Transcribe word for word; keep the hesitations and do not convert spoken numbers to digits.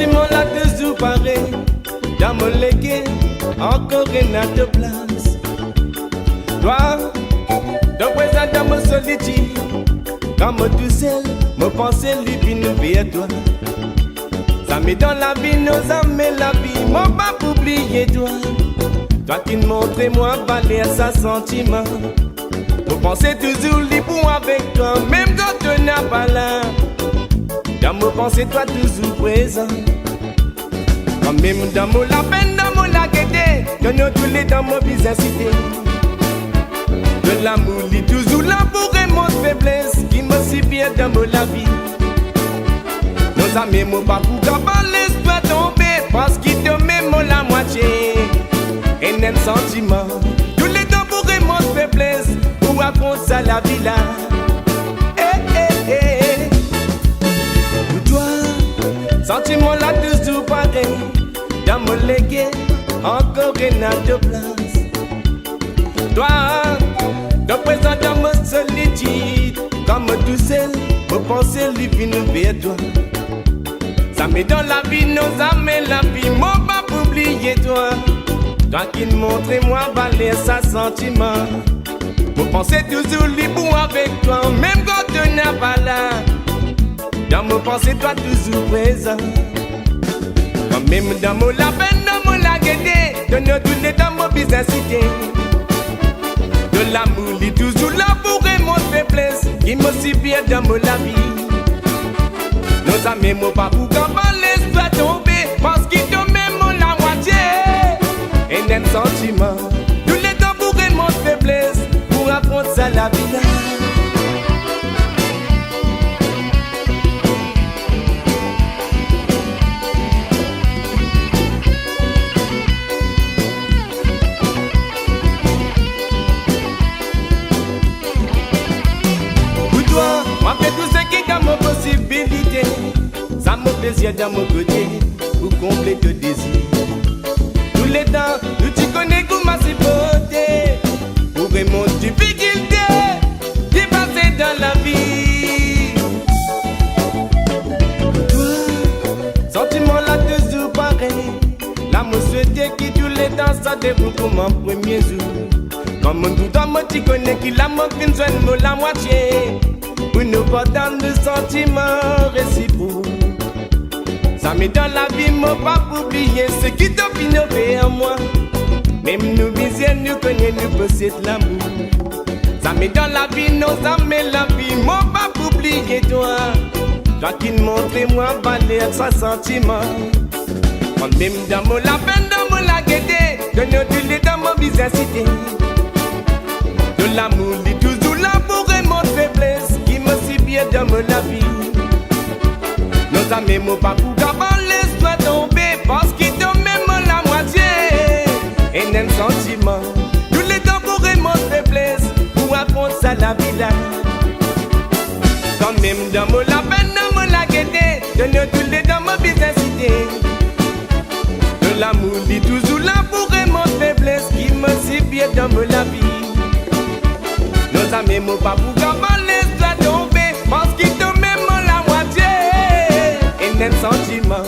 Santiman la touzour parèy, dan mon lékèr, ankor néna de plas. Twa, dan prézan dan mon solitid, kan mon tousèl, mon pansé li vien vèr twa. Zamé dan la vi, non zamé la vi, mon pa pou oublié twa. Twa ki montré moin valèr sa santiman. Mon pansé touzour li pou avèk twa, mèm kan ou na pa la. Dan mon pansé twa touzour prézan. Kanmèm dan mon lapèn, dan mon lagété, kan nou toulétan mon bizin sité. De lamour li touzour la pou rémont féblès ki mon sipèr dan mon la vi. Non zamé mon pa pou kapav lès twa tonbé, parské ou mèm mon la moitié. É nèt santiman, toulétan pou rémont féblès, pou afront sa la vi la. Eh, eh, eh. Pou twa, santiman la touzour parèy, dan mon lékèr, ankor néna de plas. Twa, dan prézan dan mon solitid, kan mon tousèl, mon pansé li vien vèr twa. Zamé dan la vi, non zamé la vi, mon pa pou oublié twa. Twa ki montré moin valèr sa santiman. Mon pansé touzour li pou avèk twa, mèm kan ou na pa la. Dan mon pansé twa touzour prézan. Kanmèm dan mon lapèn, dan mon lagété, kan nou toulétan mon bizin sité. De lamour li touzour la pou rémont féblès ki mon sipèr dan mon la vi. Non zamé mon pa pou kapav lès twa tonbé, parské ou mèm mon la moitié. É nèt santiman, toulétan pou rémont féblès, pou afront sa la vi la. Pou twa, moin fé tou sak dan mon posibilité. Sa mon plézir dan mon koté, pou konblé to dézir. Toulétan nou ti koné koman siporté, pou rémont difikilté, dépasé dan la vi. Twa, santiman la touzour parèy, la mon souété ki toulétan sa té pou koman prèmié zour. Kan mon toutan mon ti koné ki la mon fine zwenn mon la moitié, pou nou partaj nou santiman résiprok. Zamé dan la vi mon pa pou oublié sak ou fine fé an moin. Mèm nou bizin nou koné nou posèd lamour. Zamé dan la vi, non zamé la vi, mon pa pou oublié twa. Twa ki montré moin valèr sa santiman. Kanmèm dan mon lapèn, dan mon lagété, de nou toulétan mon bizin sité. De lamour li touzour la pou rémont féblès ki mon sipèr dan mon la vi. Non zamé mon pa pou kapav lès twa tonbé, parské ou mèm mon la moitié. É nèt santiman, toulétan pou rémont féblès, pou afront sa la vi la. Kanmèm dan mon lapèn, dan mon lagété, de nou toulétan mon bizin sité. De lamour li touzour la pou rémont féblès ki mon sipèr dan mon la vi. Non zamé mon pa pou kapav lès twa tonbé, parské ou mèm mon la moitié. É nèt santiman,